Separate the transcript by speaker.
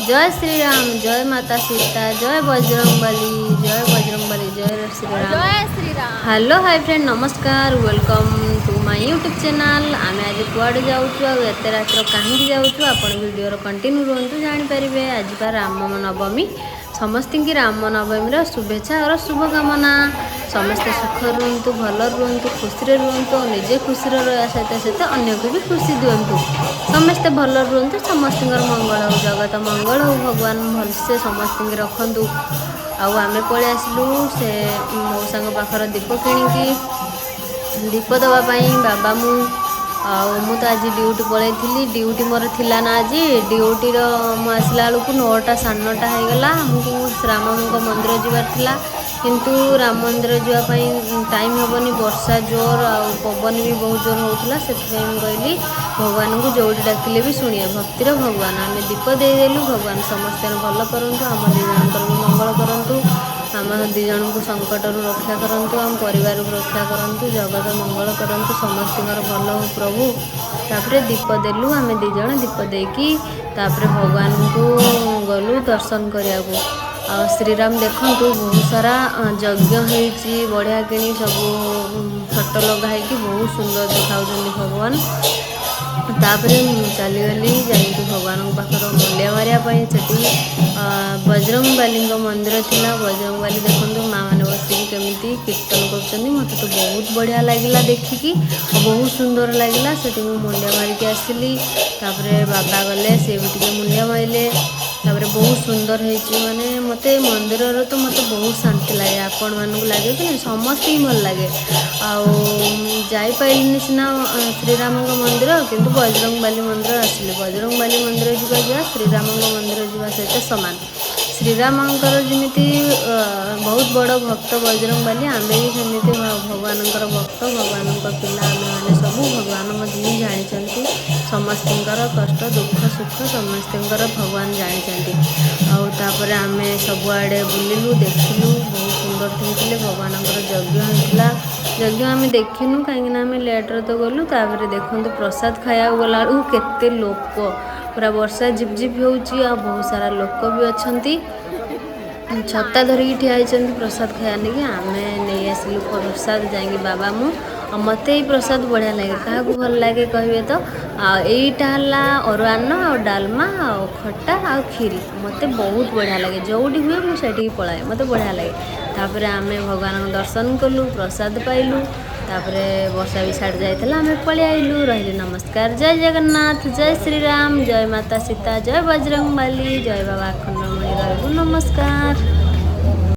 Speaker 1: ଜୟ ଶ୍ରୀରାମ, ଜୟ ମାତା ସୀତା, ଜୟ ବଜରଙ୍ଗବଲି, ଜୟ ବଜରଙ୍ଗବଲି, ଜୟ ଶ୍ରୀରାମ।
Speaker 2: ଜୟ Shriram.
Speaker 1: Hello, high friend, ନମସ୍କାର। Welcome to my YouTube channel. ଆମେ ଆଜି କୁଆଡ଼େ ଯାଉଛୁ ଆଉ ଏତେ ରାତିର କାହିଁକି ଯାଉଛୁ, ଆପଣ ଭିଡ଼ିଓର କଣ୍ଟିନ୍ୟୁ ରୁହନ୍ତୁ, ଜାଣିପାରିବେ। ଆଜି ବା ରାମ ନବମୀ। ସମସ୍ତଙ୍କୁ ରାମ ନବମୀର ଶୁଭେଚ୍ଛା ଆଉ ଶୁଭକାମନା। ସମସ୍ତେ ସୁଖରେ ରୁହନ୍ତୁ, ଭଲରେ ରୁହନ୍ତୁ, ଖୁସିରେ ରୁହନ୍ତୁ ଆଉ ନିଜେ ଖୁସିରେ ରହିବା ସହିତ ସହିତ ଅନ୍ୟକୁ ବି ଖୁସି ଦିଅନ୍ତୁ। ସମସ୍ତେ ଭଲରେ ରୁହନ୍ତୁ, ସମସ୍ତଙ୍କର ମଙ୍ଗଳ ହଉ, ଜଗତ ମଙ୍ଗଳ ହଉ, ଭଗବାନ ଭଲସେ ସମସ୍ତଙ୍କୁ ରଖନ୍ତୁ। ଆଉ ଆମେ ପଳେଇ ଆସିଲୁ ସେ ମଉସାଙ୍କ ପାଖର ଦୀପ କିଣିକି ଦୀପ ଦେବା ପାଇଁ, ବାବା, ମୁଁ। ଆଉ ମୁଁ ତ ଆଜି ଡ୍ୟୁଟି ପଳେଇଥିଲି। ଡ୍ୟୁଟି ମୋର ଥିଲା ନା ଆଜି। ଡ୍ୟୁଟିର ମୁଁ ଆସିଲା ବେଳକୁ 9ଟା 9:30 ହେଇଗଲା। ଆମକୁ ରାମଙ୍କ ମନ୍ଦିର ଯିବାର ଥିଲା, କିନ୍ତୁ ରାମ ମନ୍ଦିର ଯିବା ପାଇଁ ଟାଇମ୍ ହେବନି। ବର୍ଷା ଜୋର ଆଉ ପବନ ବି ବହୁତ ଜୋର ହେଉଥିଲା। ସେଥିପାଇଁ ମୁଁ କହିଲି, ଭଗବାନଙ୍କୁ ଯେଉଁଠି ଡାକିଲେ ବି ଶୁଣିବେ, ଭକ୍ତିର ଭଗବାନ। ଆମେ ଦୀପ ଦେଇଦେଲୁ। ଭଗବାନ ସମସ୍ତଙ୍କର ଭଲ କରନ୍ତୁ, ଆମ ଦୁଇ ଜଣଙ୍କର ବି ମଙ୍ଗଳ କରନ୍ତୁ, ଆମ ଦୁଇ ଜଣଙ୍କୁ ସଙ୍କଟରୁ ରକ୍ଷା କରନ୍ତୁ, ଆମ ପରିବାରକୁ ରକ୍ଷା କରନ୍ତୁ, ଜଗତ ମଙ୍ଗଳ କରନ୍ତୁ, ସମସ୍ତଙ୍କର ଭଲ ହଉ ପ୍ରଭୁ। ତାପରେ ଦୀପ ଦେଲୁ ଆମେ ଦୁଇ ଜଣ। ଦୀପ ଦେଇକି ତାପରେ ଭଗବାନଙ୍କୁ ଗଲୁ ଦର୍ଶନ କରିବାକୁ। ଆଉ ଶ୍ରୀରାମ ଦେଖନ୍ତୁ, ବହୁତ ସାରା ଯଜ୍ଞ ହେଇଛି, ବଢ଼ିଆ କିଣି ସବୁ ଫଟୋ ଲଗା ହେଇକି ବହୁତ ସୁନ୍ଦର ଦେଖାଉଛନ୍ତି ଭଗବାନ। ତାପରେ ମୁଁ ଚାଲିଗଲି ଯାଇକି ଭଗବାନଙ୍କ ପାଖର ମୁଣ୍ଡିଆ ମାରିବା ପାଇଁ। ସେଠି ବଜରଙ୍ଗବାଲିଙ୍କ ମନ୍ଦିର ଥିଲା। ବଜରଙ୍ଗବାଲି ଦେଖନ୍ତୁ, ମା ମାନେ ବସିକି କେମିତି କୀର୍ତ୍ତନ କରୁଛନ୍ତି। ମୋତେ ତ ବହୁତ ବଢ଼ିଆ ଲାଗିଲା ଦେଖିକି ଆଉ ବହୁତ ସୁନ୍ଦର ଲାଗିଲା। ସେଠି ମୁଁ ମୁଣ୍ଡିଆ ମାରିକି ଆସିଲି। ତାପରେ ବାବା ଗଲେ, ସେ ବି ଟିକେ ମୁଣ୍ଡିଆ ମାରିଲେ। ତାପରେ ବହୁତ ସୁନ୍ଦର ହେଇଛି। ମାନେ ମୋତେ ମନ୍ଦିରର ତ ମୋତେ ବହୁତ ଶାନ୍ତି ଲାଗେ। ଆପଣମାନଙ୍କୁ ଲାଗେ କି ନାହିଁ? ସମସ୍ତଙ୍କୁ ଭଲ ଲାଗେ। ଆଉ ଯାଇପାରିଲିନି ସିନା ଶ୍ରୀରାମଙ୍କ ମନ୍ଦିର, କିନ୍ତୁ ବଜରଙ୍ଗବାଲି ମନ୍ଦିର ଆସିଲି। ବଜରଙ୍ଗବାଲି ମନ୍ଦିର ଯିବା ଯିବା ଶ୍ରୀରାମଙ୍କ ମନ୍ଦିର ଯିବା ସହିତ ସମାନ। ଶ୍ରୀରାମଙ୍କର ଯେମିତି ବହୁତ ବଡ଼ ଭକ୍ତ ବଜରଙ୍ଗବାଲି, ଆମେ ବି ସେମିତି ଭଗବାନଙ୍କର ଭକ୍ତ, ଭଗବାନଙ୍କ ପିଲା ଆମେମାନେ ସବୁ। ଭଗବାନଙ୍କ ହିଁ ଜାଣିଛନ୍ତି ସମସ୍ତଙ୍କର କଷ୍ଟ, ଦୁଃଖ, ସୁଖ, ସମସ୍ତଙ୍କର ଭଗବାନ ଜାଣିଛନ୍ତି। ଆଉ ତାପରେ ଆମେ ସବୁଆଡ଼େ ବୁଲିଲୁ, ଦେଖିଲୁ, ବହୁତ ସୁନ୍ଦର ହେଇଥିଲେ। ଭଗବାନଙ୍କର ଯଜ୍ଞ ହେଇଥିଲା। ଯଜ୍ଞ ଆମେ ଦେଖିନୁ, କାହିଁକିନା ଆମେ ଲେଟ୍ରେ ତ ଗଲୁ। ତାପରେ ଦେଖନ୍ତୁ, ପ୍ରସାଦ ଖାଇବାକୁ ଗଲାବେଳକୁ କେତେ ଲୋକ। ପୁରା ବର୍ଷା ଝିପଝିପ ହେଉଛି ଆଉ ବହୁତ ସାରା ଲୋକ ବି ଅଛନ୍ତି, ଛତା ଧରିକି ଠିଆ ହେଇଛନ୍ତି ପ୍ରସାଦ ଖାଇବା ନେଇକି। ଆମେ ନେଇ ଆସିଲୁ ପ୍ରସାଦ ଯାଇକି, ବାବା, ମୁଁ। ଆଉ ମୋତେ ଏଇ ପ୍ରସାଦ ବଢ଼ିଆ ଲାଗେ। କାହାକୁ ଭଲ ଲାଗେ କହିବେ ତ? ଆଉ ଏଇଟା ହେଲା ଅରୁଆ ଅନ୍ନ ଆଉ ଡାଲମା ଆଉ ଖଟା ଆଉ କ୍ଷୀରି। ମୋତେ ବହୁତ ବଢ଼ିଆ ଲାଗେ। ଯେଉଁଠି ହୁଏ ମୁଁ ସେଠିକି ପଳାଏ, ମୋତେ ବଢ଼ିଆ ଲାଗେ। ତାପରେ ଆମେ ଭଗବାନଙ୍କ ଦର୍ଶନ କଲୁ, ପ୍ରସାଦ ପାଇଲୁ। ତାପରେ ବର୍ଷା ବି ଛାଡ଼ି ଯାଇଥିଲା, ଆମେ ପଳେଇ ଆଇଲୁ। ରହିଲି, ନମସ୍କାର। ଜୟ ଜଗନ୍ନାଥ, ଜୟ ଶ୍ରୀରାମ, ଜୟ ମାତା ସୀତା, ଜୟ ବଜରଙ୍ଗବାଲି, ଜୟ ବାବା ଆଖଣ୍ଡଳମଣି। ରହିଲୁ, ନମସ୍କାର।